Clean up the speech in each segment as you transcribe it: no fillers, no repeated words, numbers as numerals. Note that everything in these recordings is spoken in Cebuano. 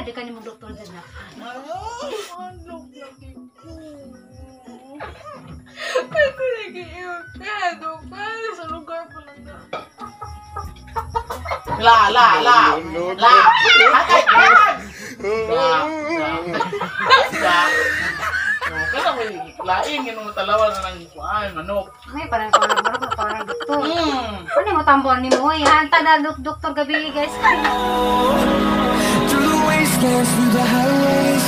Kasi ka di ka ni mong doktor dyan na. Manok lagi ko. Sa lugar pa lang na. La, la, la. La. Atay, la. La, la. La. Oh, kada ko lain nga talawan na ng kuan manok. May parang parang parang parang doktor. Mm. Ano mo tambon ni mo? Hanta na doktor gabi guys. Through the wastelands, through the highways,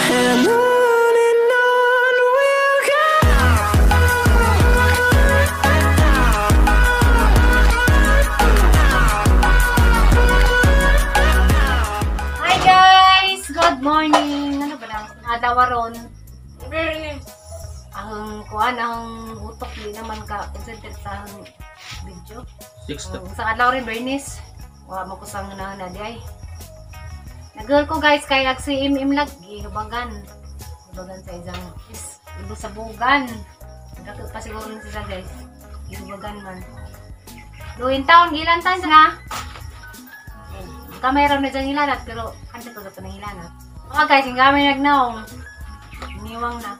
and on we'll go. Hi guys! Good morning! Ano ba na? Adaw ron. Bernice. Ang kuan ang utok di naman ka concentrate sa ang video. Six So, sa adlaw rin Bernice. Wa mo ko sang na na di ay. Nagol ko guys kay ag si im lagi hubagan. Hubagan sa isang is ibo sa bugan. Dako pa siguro ni sila guys. Hubagan man. Luin taon gilantan na. Kamay raw na dyan hilanat pero kanta ko pa ng hilanat. Mga guys, yung gamay nagnaong. Niwang na.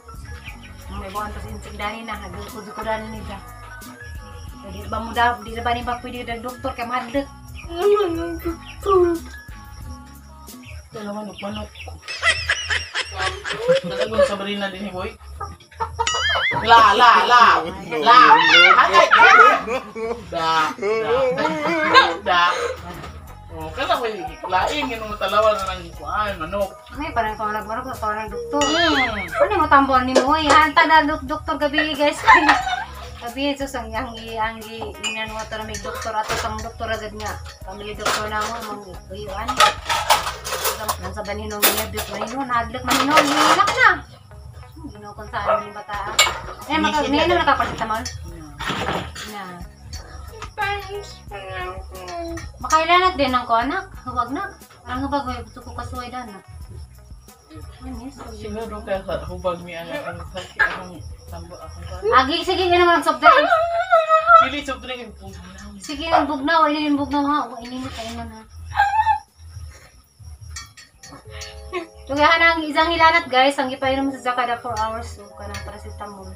May buwan pa sa insigdani na. Nagkudo-kudo ni niya. Di ba mo da, di ba ni ba pwede dag doktor kay mahadlok. Ano ng doktor? Dalawa manok manok. Dalawa Sabrina din ni boy. La la la. La. Atay. Da. Da. Da. Oh, kada ko lain nga talawan na ng kuan manok. May parang parang parang parang doktor. Mm. Ano mo tambon ni mo? Hanta na doktor gabi guys. Gabi sus ang ang ang ingnan mo to na may doktor ato sang doktor agad nga. Family doktor na mo mang uyuan. Nang sa baninong niya dito manino nahadlok manino hilak na. Ginoo kung saan ni bata. Eh maka may ano nakaparacetamol? Na. Times pa lang ko. Makailanat din ang ko anak. Huwag na. Parang hubag may gusto ko kasuway dan. Anis. Siguro kaya sa hubag mi ang ang sakit akong tambo akong kuan. Agi sige nga naman ang soft drink. Dili soft drink ang bugnaw. Sige ang bugnaw, ini yung bugnaw ha. Ini mo kayo man ha. Tugahan ang isang hilanat guys, ang ipainom sa kada 4 hours so kanang paracetamol.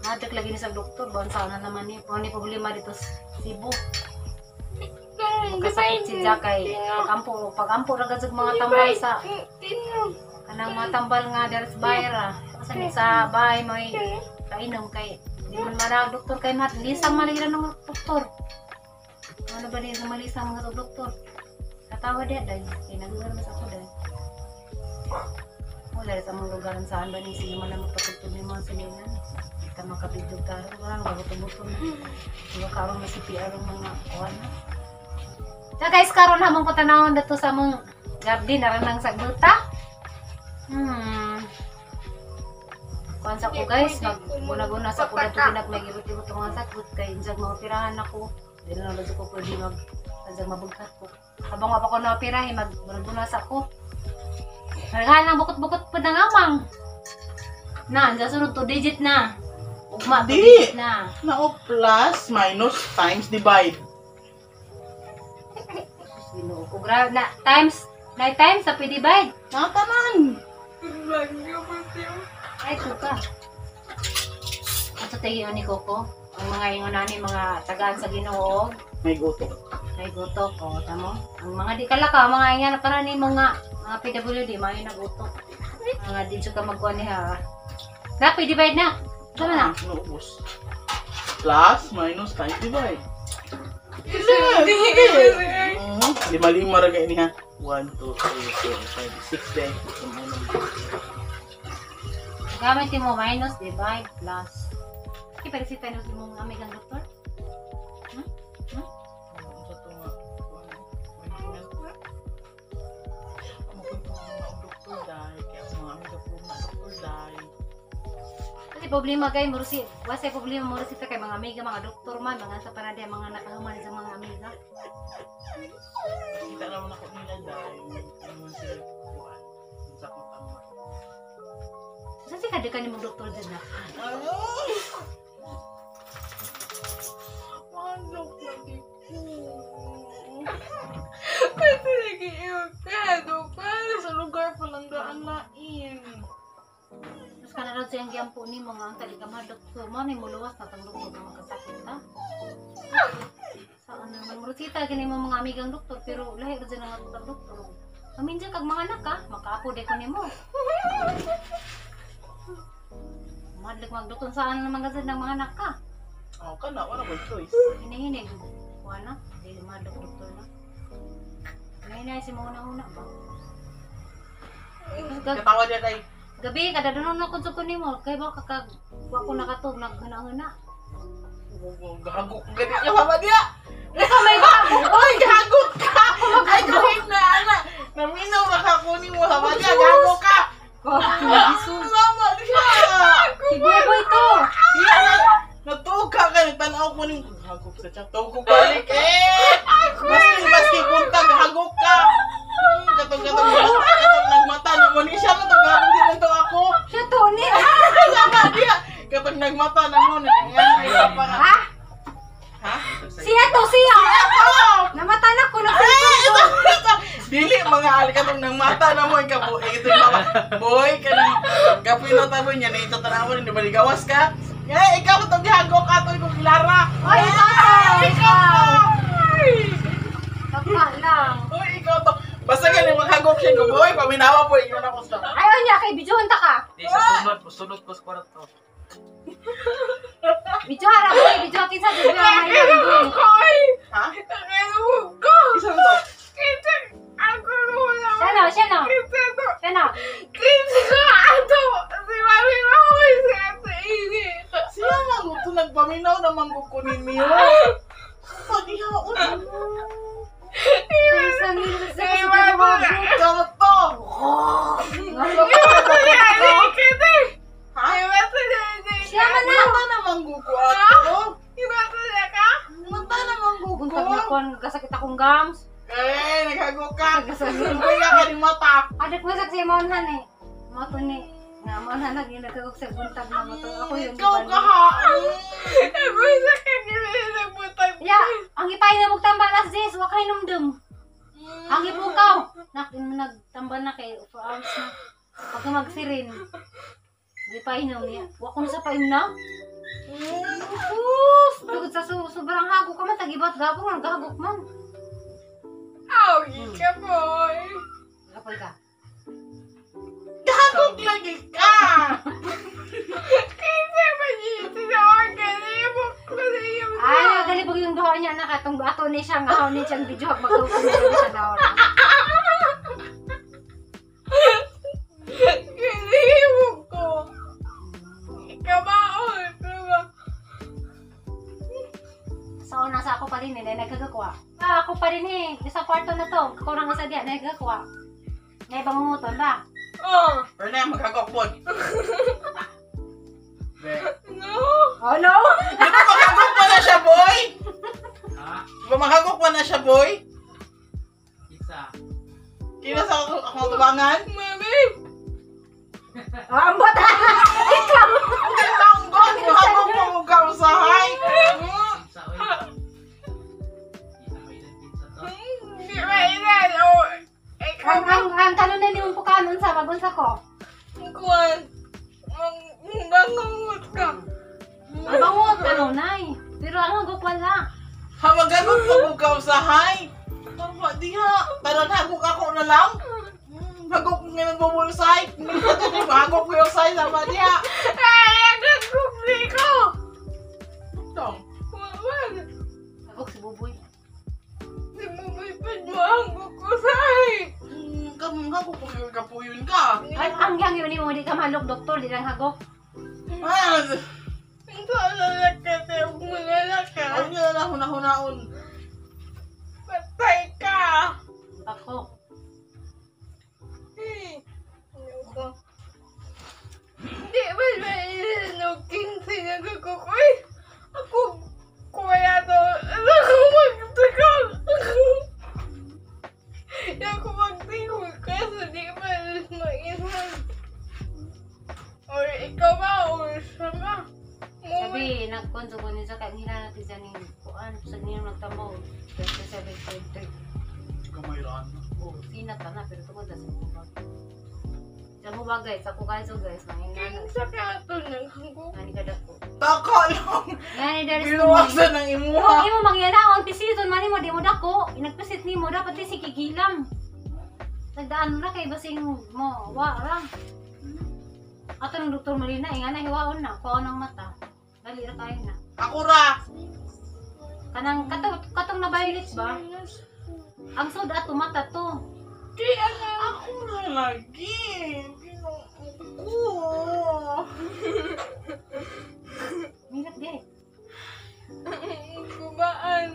Nadak lagi ni sa doktor, buwan sana naman ni, ni problema dito sa Cebu. Magkasakit si Jack kay pagampo, pagampo ra gud mga tambal sa kanang mga tambal nga diri sa bahay ra. Sa ni sa bahay may kainom kay di man marag doktor kay mat lisang maliran ng doktor. Ano ba ni malisang mga doktor? Katawa di dai, kay nagugar mas ako dai. Wala sa mga lugar saan ba ni sige man lang magpatugtog ni mga silingan. Kita makabidyo karon, wala magabuto-buto na. Diba karon mas CPR ang mga kuan na. So guys, karon hamong ko tanawon dato sa among garden aran nang sagbuta. Kuan sa ko guys, magguna-guna sa ko dato ginag may gibot-ibot ang mga sagbot kay insag mga pirahan ako. Di na lang ko pwede mag insag mabughat ko. Habang wa pa ko na pirahe magguna sa ko. Naghahan lang bukot-bukot pa na ngamang. Na, andiyan sunod 2 digit na. Ugma 2 Di. digit na. Nao plus minus times divide. Ginoo ko grabe na times na times sa pwede divide. Natanan. Ay, tuka. Ato tayo ni Coco. Ang mga ingon nani mga tagaan sa Ginoo May gutok. ay gutok o tamo. Ang mga di kalaka mga ingan para ni mga mga PWD mayo nagutok. Mga di jud ka magkuan ni ha. Na pwede divide na. Tama na. Naubos. Plus minus times divide. Lima-lima ra kay niya. 1 2 3 4 5 6 din. Gamit mo minus divide plus. Okay, pero si tayo mo ng amigang doktor. Hmm? Hmm? Sa to nga, ointment. Amo ko mga doktor dai, kaya ako mga amiga po mga doktor dai. Kasi problema kay muro si wasa problema muro si kay mga amiga mga doktor man mga sa panade mga nakahuman sa mga amiga. Kita naman ako nila dai. Ano man sila kuan. Sa akong tama. Sa si kada ka ni mong doktor dyan na. Manok lagi ko. Kasi Kaya Sa lugar pa lang daan lain. Mas kana raw siyang giampo ni mga ang tali ka madoktor mo ni muluwas na tang doktor nga magkasakit ta. Saan naman mo gani mo mga amigang doktor pero lahi ra dyan ang atong doktor. Paminja kag mga anak ka, makaapo de ko nimo. Madlik magdoktor saan naman kasi ng mga anak ka. Oh, kana wala ko choice. Hinahinay wala dili madlok doktor na. Hinahinay si mo una-una ba. Katawa niya kay Gabi kada dunon na ko nimo kay ba kakag wa ko nakatug naghuna-huna. Gago ka gani niya mama niya. Ikaw may gago. Oy, gago ka. Ay, gawin na ana. Naminaw ra ka kunin mo sama niya, gago ka. Jesus. Mama niya. Si Buboy to. Diya na. Natuka ka ni tanaw ko ning hagok sa tiyan. Tugo balik eh. Maski maski buntag hagok ka. Katong katong katong nagmata na mo ni siya katong hagok din lang to ako. Siya to ni. Sama niya. Katong nagmata na mo na yan ay pa ka. Ha? Ha? Siya to siya. Oh! Namata na ko na. Dili mga ali katong nang mata na mo ikaw boy ito yung mama. Boy kanang kapoy na tabo niya na ito tanawon hindi ba gawas ka? Eh ikaw tong gihagok ka to kong Clara. Oy, ikaw to. Ikaw to. Tama lang. Oy, ikaw to. Basta gani maghagok siya ko boy, paminawa po ingon ako sa. Ayaw niya kay bijuhon ta ka. Di sa sunod, sunod ko sa kwarto. Bijuha ra boy, bijuha kinsa jud ba may boy. Koy! Ha? Nakinuhog ko! Isa to. Kita! Ako wala. Siya no, siya no. Kita to! Siya no. Kita ko ato! Si Mami Mahoy si Ate Ini! Siya man to nagpaminaw na manggug ko ninyo. Paghihaon. Sa nila sa Ikaw to. Iwato niya! Kita! Ha? Iwato niya! Siya man na. Mata na manggug ko ato. Iwato niya ka? Mata na manggug ko. Buntag na kon kasakit akong gams. Eh, naghagok ka. Uy ka ka mata. Adak mo sa si Monhan eh. Mo to ni. Nga Monhan nag nagkagok sa buntag na mo to. Ako yun. Ikaw ka ha. Ako sa kanya nabutag. Ya, ang ipay na magtamba last days, wa kay numdum. Ang ipukaw. Nak nagtamba na kay 4 hours na. Pag magsirin. Di pa inom niya. Wa ko na sa paim na. Sus, tugod sa sobrang hagok ka man tagibat gapon man gahagok man. Aw, ka boy! Kapoy ka. Gagok lagi ka. Kita ba niya tinawagan niya mo ko sa iyo? Ay, nagalibog yung duha niya na katong ato ni siya nga ni siyang video magtugtog siya daw. Kinihimog ko. Ikabaon, diba? Sa una sa ako pa rin eh, dahil nagkagawa. Ah, ako pa rin eh. Sa kwarto na to. Kurang sa diya, nagkagawa. Ngay bangunguton ba? Oh, Pero na, maghagok po. no. Oh no! Di ba maghagok pa na siya, boy? Ha? Di ba maghagok pa na siya, boy? Isa. Kina sa akong tubangan? Mami, Ah, ambot! Ikaw! Ang tanggon! Maghagok pa mo ka usahay! Isa, oy. Isa, may ilan kinsa to. hindi ba ilan? Oh, ikaw Ang ang ang kanunan ni mong pukanon sa magunsa ko. kuwan. Mang bangungot ka. Ang bangungot kanunay. Pero ang hagok wala. Ha, maghagok pa mo ka usahay! Tama, di ha. Tanan hagok ako na lang. Hagok ko ngayon mo usahay. Hagok ko yung usahay sama di ha. Ay, ang kubli ko. Tong. Wawan. Hagok si Buboy. Si Bubipid mo ang kukusay. Hagok ko yung kapuyon ka. Ay, ang yang yun mo di ka malok doktor di lang hagok. Ah, Ang lalak ka, tayo malalak ka. Ayaw niya na lang huna-hunaon. Patay ka. Ako. Ayoko. Hindi ba mailan o 15 nagkukuy? Ako, kuya to, ako magtikol. Ako magtikol kasi di ba mailan. Or ikaw ba, or siya ba? Sabi, nagkonso ko niya sa kay hila natin sa ning kuan sa niyang nagtambaw. 27.3. Kamay lang. Oh, sinat ka na pero tungod na sa hubag. Sa hubag guys, ako kaso guys, mga Kinsa kaya ito naghanggo? ngani ka dako. Taka lang. Ngani dari sa Binuwasan ng imuha. Imo mangyanaon tisiton man nimo di mo dako, inagpisit nimo dapat di si kigilam. Nagdaan ra kay basing mo wa ra. Ato ng Doktor Molina, ingana hiwaon na, kuhaon ang mata. Dali ra kayo na. Ako ra. Kanang katong katong na violet ba? Ang sud ato mata to. Di ano? Ako ra lagi. Ginoo ko. Mirap di. Ay. Gubaan.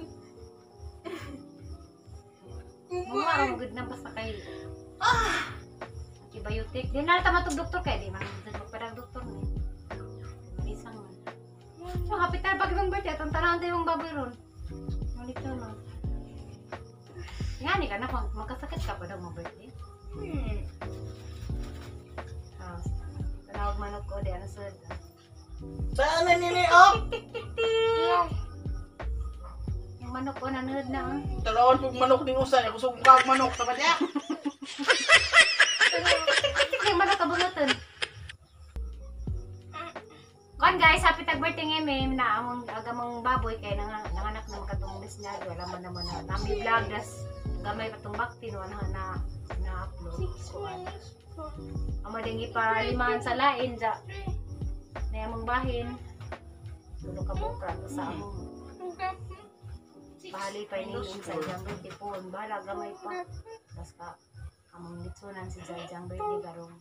Mga Gubaan. ra gud na basta kay ah! Antibiotic. Di na ta matug doktor kay di man magpadag doktor ni. Malisang man. So, happy tayo pag ibang birthday. Atong tanawon tayo yung baboy ron. Ngunit yun, no? Ngani ka na, kung magkasakit ka pa daw mo birthday. Ah, tanawag manok ko, di ano sa... Saan na nili oh? Tik, tik, tik! Yung manok ko, nanood na, ah. Talawan pug manok ni usa, ako sugong kag manok sama niya. Tik, tik, tik, tik, yung manok kabunutan. Kon guys, happy tag birthday ngayon, may na among agamong baboy kay nang nanganak na makatong na wala man naman na nami vlog das gamay katong bakti no na na na upload. 6 minus 4. Amo din ipalimahan sa lain ja. Na among bahin. Tulo ka buka sa among bahali pa ini sa iyang birthday po. Bahala gamay pa. Basta among litsunan si Jajang birthday karong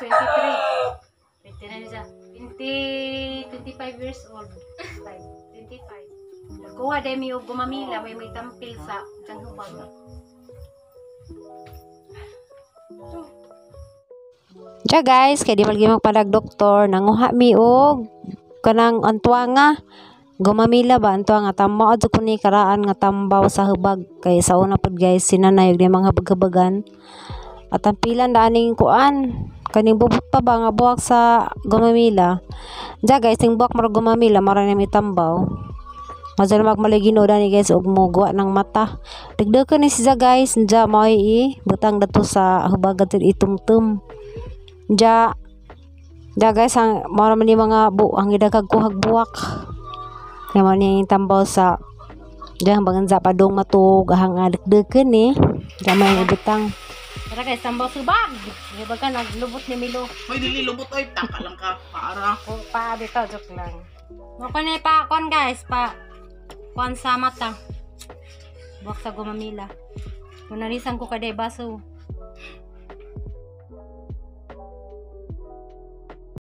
23. 20 na niya. 20, 25 years old. 5, 25. Nagkuha dahil may og gumamila, may tampil sa diyang hubag. Diya guys, kay di malagi magpalag doktor, nanguha mi og kanang antuanga. Gumamila ba antuanga tama adto ko ni karaan nga tambaw sa hubag kay sa una pud guys sinanay og di mga habag-habagan. At ang pilan na aning kuan kaning bubot pa ba nga buwak sa gumamila. Diya guys, ting buwak murag gumamila mara na may tambaw. Madyan magmaligino dani guys og mo guwa ng mata. Dagdagan ni siya guys, diya mo i butang dato sa hubag adto itumtum. Diya diya guys ang mao man ni mga bu ang gidagag kuhag buwak. Kaya mao ni ang tambaw sa diya hanggang sa padung matug ahang dagdagan ni. Diya may ibutang. Tara guys, tambaw subag! Di ba ka naglubot ni Milo? Hoy dili lubot oy, taka lang ka paara. O, pa, dito, joke lang. Mo ko ni pa, kon guys, pa, kon sa mata. Buwak sa gumamila. Kung narisan ko kaday baso.